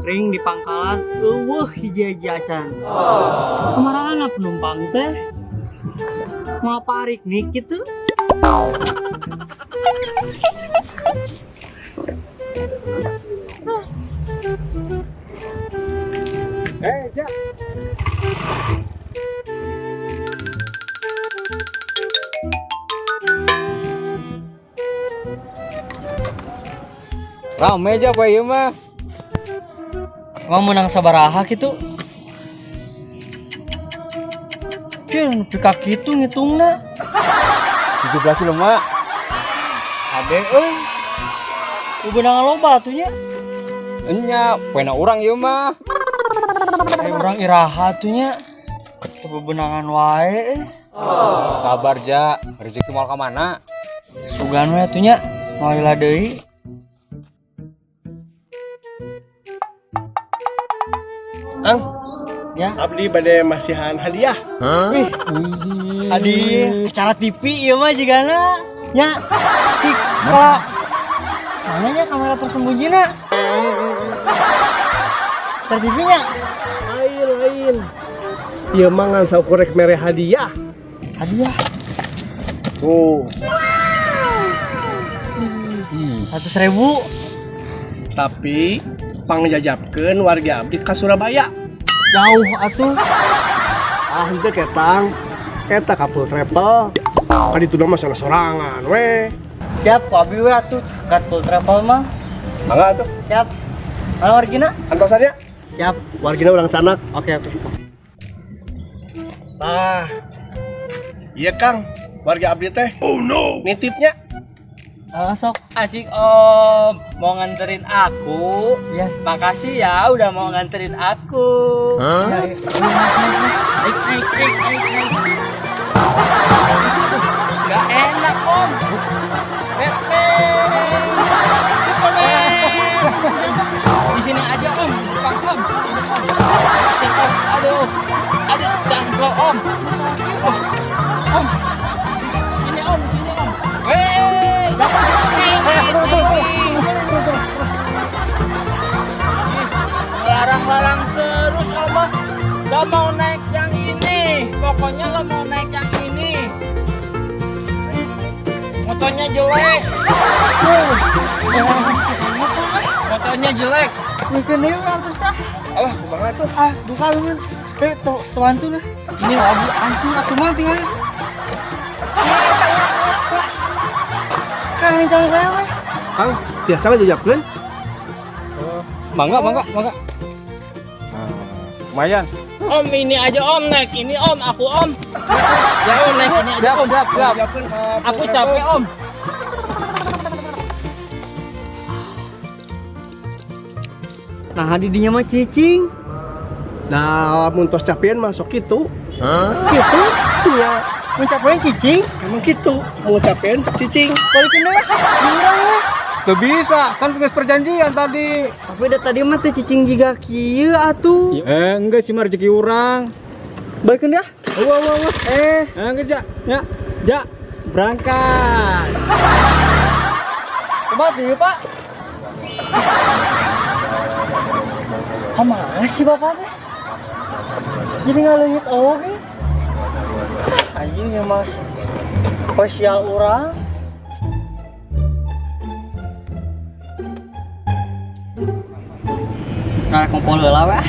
Nangkring di pangkalan euweuh hiji-hiji acan. Kemana penumpang teh? Mau parik nih gitu. Eh, Ja. Rame aja apa ieu mah. Emang menang sabaraha gitu? Cing, nepi ka kitu ngitungna. 17 jelema. Ade euy. Bebenangan loba atuh nya. Enya, poena urang ieu mah. Ayo urang iraha atuh nya. Teu bebenangan wae eh. Sabar ja, rezeki moal ka mana? Sugan we atuh nya. Moal lila deui. Kang, Ya. abdi bade masihan hadiah. Wih. Adi acara TV ieu mah jigana. Nya. Cik, kala mana nya kamera tersembunyi na? Acara TV nya. Lain, lain. Ieu mah ngan saukur rek mere hadiah. Hadiah Tuh, 100.000. tapi pangjajapkeun warga abdi ka Surabaya. Jauh atuh. Ah, henteu ketang. Eta ka full travel. Ka ditu mah sana sorangan we. Siap, ku abi we atuh kat full travel mah. Mangga atuh. Siap. Mana wargina? Antosannya Siap. wargina urang canak. Oke, oke. Tah. Iya Kang, warga abdi teh. Oh no. Nitipnya. Ah, sok. Asik om, mau nganterin aku? Yes. Makasih ya udah mau nganterin aku. Ya, ya. Naik, naik, naik, naik, naik. Gak enak om. Batman, Superman. Di sini aja om, Bang om. Om, om. Aduh, aduh, jangkau om. Om, om. Sini om, sini om. Wey, larang-larang terus om mah. Gak mau naik yang ini, pokoknya gak mau naik yang ini. Motornya jelek. Motornya jelek. Mungkin nih urang terus tah. Alah, kumaha tuh? Ah, buka lu. Eh, tuan tuh lah. Ini wabu antur atuh mah tinggal. Kang jangan saya we. Kang, biasa ngajajapkeun? Mangga, mangga, mangga. Nah, lumayan. Om ini aja om naik ini om, aku om. Ya om naik ini aja Siap, om. siap, siap. Jajapkeun ka full Aku travel. capek om. Nah, di dinya mah cicing. Nah, lamun tos capean mah sok kitu. Gitu. Iya, Mun capean cicing, emang gitu. Mau capean cek cicing. balikin deui ah. Di urang we. Tuh bisa, kan tugas perjanjian tadi. Tapi da tadi mah teu cicing jiga kieu atuh. Eh, enggak sih mah rezeki urang. Balikin deui ah. Wah, wah, wah. Eh, Eh, enggak, Ja. Ya, Ja, berangkat. coba tuh Pak. Kemana sih bapak teh? Jadi ngaleungit oge. Anjing ya mas. Spesial urang. Nah, kumpul heula we ah.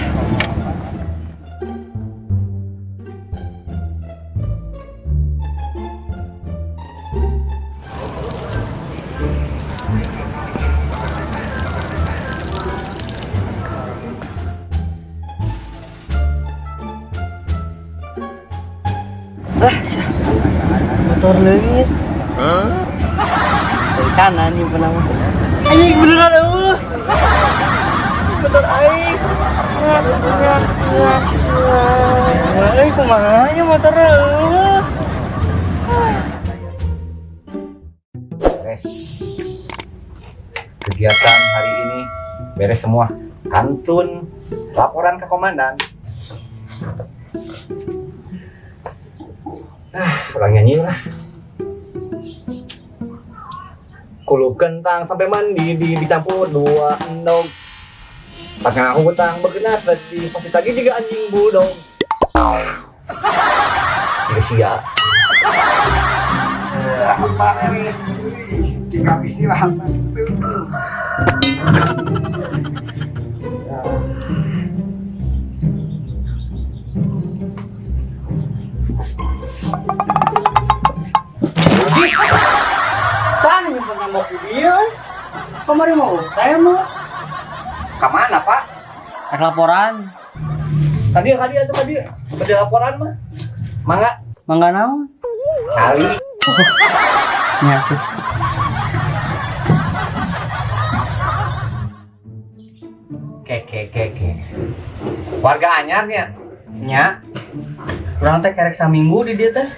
Lah, sia. Motor leungit. Dari kanan nyimpen nama. Anjing beneran eueuh. Motor aing. Euy, kumaha nya motorna eueuh. Beres. Kegiatan hari ini beres semua. Kantun laporan ke komandan. Ah, kurang nyanyi lah. Kulup kentang sampai mandi di dicampur dua endog. Pas ngahutang begenat berarti pasti tadi juga anjing bulldog. Tidak sia. Beres, tinggal istirahat. Kan nyimpen tembok di dia. Kemarin mau temu. Kemana Pak? Rek laporan. Tadi tadi atau tadi ada laporan mah. Mangga. Mangga naon? Kali. Nya tuh. Keke keke. Warga anyarnya. Nya. Urang teh kerek saminggu di dieu teh.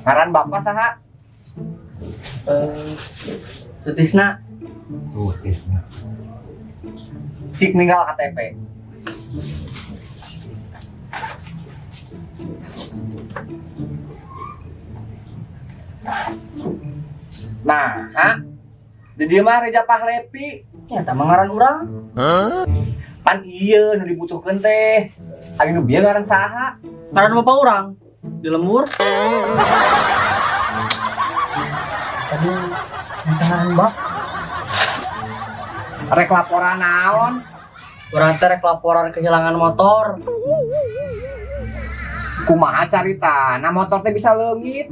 Ngaran bapak saha? Eh, Sutisna. Sutisna. Cik ninggal KTP. Nah, ha? Di dieu mah Reza Pahlevi. Nya tah ngaran urang. Pan ieu nu dibutuhkeun teh. Ari nu bieu ngaran saha? Ngaran bapak urang di lembur. Aduh, ngaran bak. Rek laporan naon? Urang teh rek laporan kehilangan motor. Kumaha carita? Nah motor teh bisa leungit.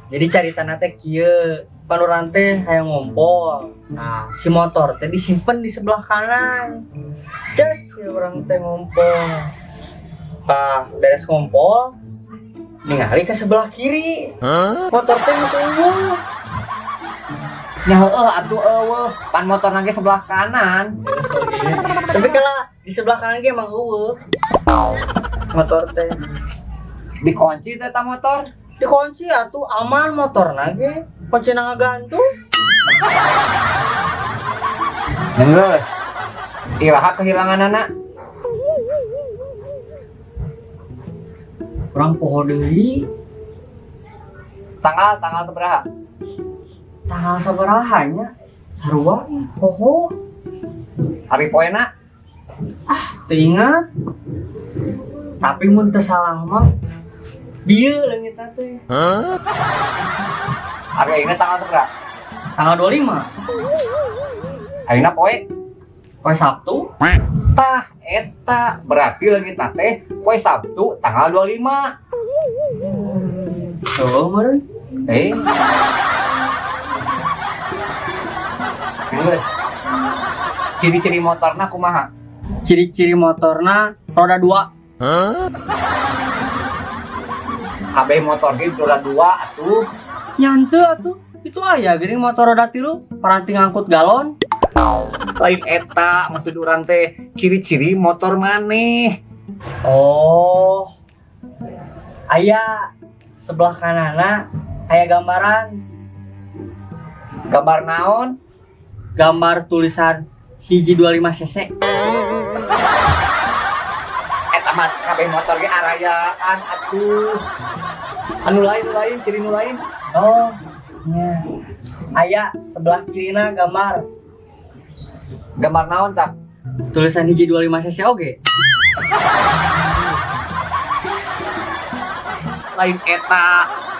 Jadi caritana teh kieu, pan urang teh hayang ngompol. Nah, si motor teh disimpen di sebelah kanan. Ces, si urang teh ngompol. Nah, beres ngompol, ningali ke sebelah kiri. Motor teh geus euweuh. Nya heueuh atuh euweuh, pan motor ge sebelah kanan. Tapi kalau di sebelah kanan ge emang euweuh. Motor teh Dikunci teh ta motor. Dikunci atuh, aman motorna ge. Kuncina ngagantung. Geus. Iraha kehilangan anak. Urang poho deui. Tanggal tanggal sabaraha? Tanggal sabaraha nya? Sarua poho. Hari poena? Teu ingat. Tapi mun teu salah mah bieu leungitna teh. Hari ayeuna tanggal sabaraha? Tanggal 25. Ayeuna poe? Poe Sabtu. Tah eta berarti leungitna teh poe Sabtu tanggal 25. Tuh, meureun. Eh. Geus. Ciri-ciri motorna kumaha? Ciri-ciri motorna roda 2. KB motor ge roda 2 atuh. Nyante atuh. Itu aya geuning motor roda 3 paranti ngangkut galon. Lain eta maksud urang teh ciri-ciri motor maneh. Oh. Aya sebelah kanana aya gambaran. Gambar naon? Gambar tulisan hiji 25 cc. Eta mah KB motor ge arayaan atuh. Anu lain, nu lain, ciri nu lain. Oh, nya. Aya sebelah kirina gambar. Gambar naon tah? Tulisan hiji 25 cc oge. Lain eta.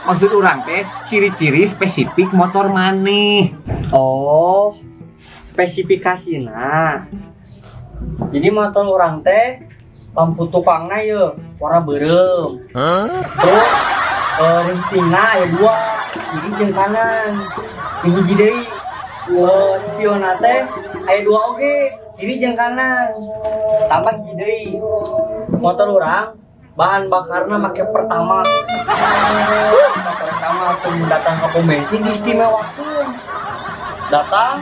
Maksud urang teh ciri-ciri spesifik motor maneh. Oh, spesifikasina. Jadi motor urang teh lampu tukangna ye warna beureum. Terus ristingna aya 2, kiri jeung kanan. Yang hiji deui spionna teh aya 2 oge, kiri jeung kanan. Tambah hiji deui. Motor urang bahan bakarna make Pertamax. Pertama tuh datang ke pom bensin diistimewakeun. Datang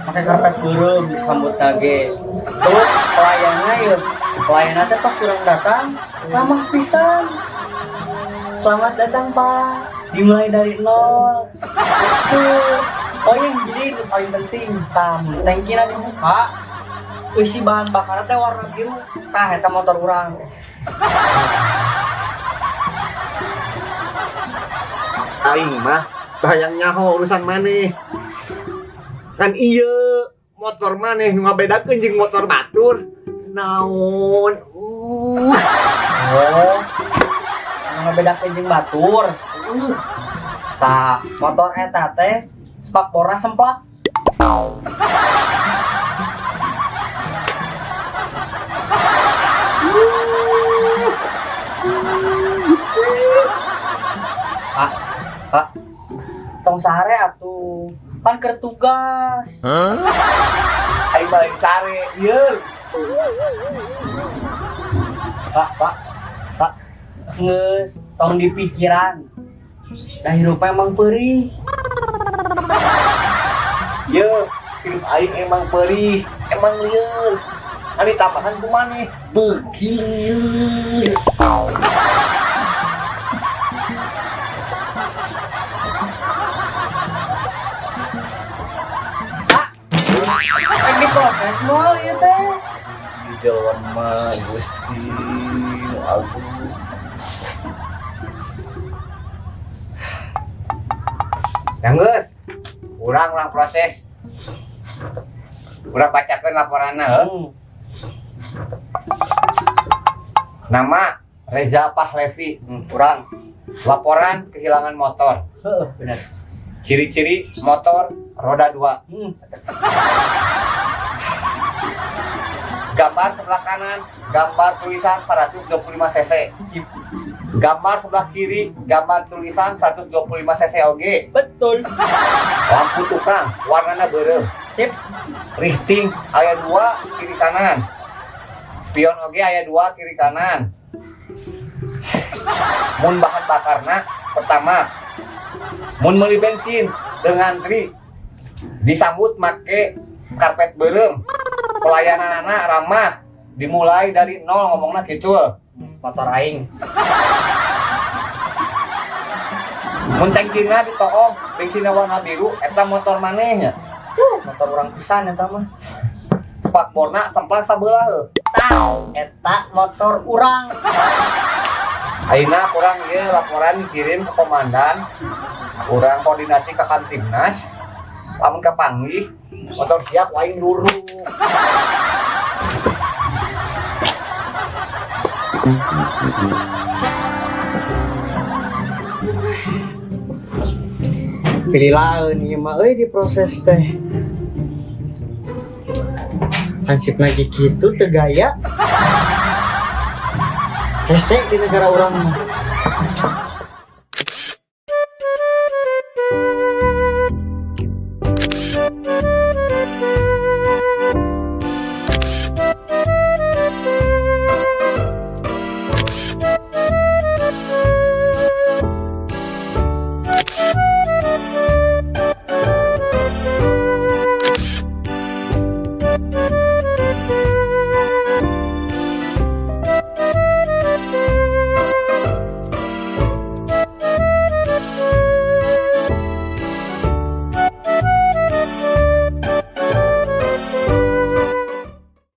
pakai karpet beureum disambut kage. Terus pelayannya ya, pelayannya teh pas urang datang ramah pisan. Selamat datang Pak. Dimulai dari nol. Itu. Oh yang jadi itu paling penting, tamu tangkina dibuka, isi bahan bakar teh warna biru. Tah eta motor urang. Aing mah teu hayang nyaho urusan maneh. Kan ieu Motor maneh nu ngabedakeun jeung motor batur. Naon? Oh, anu ngabedakeun jeung batur. Tah, motor eta teh spakborna semplak. Pak, Pak, tong sare atuh. Pan keur tugas. Aing mah lain sare, ieu. Pak, Pak, Pak, geus tong dipikiran. Dah hirup emang perih. Ye, hidup aing emang perih, emang lieur. Ani tambahan ku maneh, beuki lieur. Pak, rek diproses moal ieu teh. Di jelema Gusti nu agung. Yang geus, urang urang proses. Urang bacakeun laporanna heuh. Nama Reza Pahlevi, Kurang. Laporan kehilangan motor. Heeh, bener. Ciri-ciri motor roda 2. Gambar sebelah kanan, gambar tulisan 125 cc. Sip. Gambar sebelah kiri, gambar tulisan 125 cc oge. Betul. Lampu tukang, warnanya beureum. Sip. Richting aya 2 kiri kanan. Spion oge aya 2 kiri kanan. Mun bahan bakarna pertama, mun meuli bensin dengan ngantri disambut make karpet beureum. Pelayanan anak ramah, dimulai dari nol ngomongna gitu. Motor aing. Mun tangkina ditoong bensinna warna biru, eta motor maneh nya. Motor urang pisan eta mah. Spakborna semplak sabelah heuh. Tah, eta motor urang. Ayeuna kurang ieu laporan dikirim ke komandan, urang koordinasi ke Kamtibmas. Lamun kapanggih motor siap aing duruk. Pilih ieu mah euy diproses teh. Hansip lagi gitu teu gaya. Hese di negara urang mah.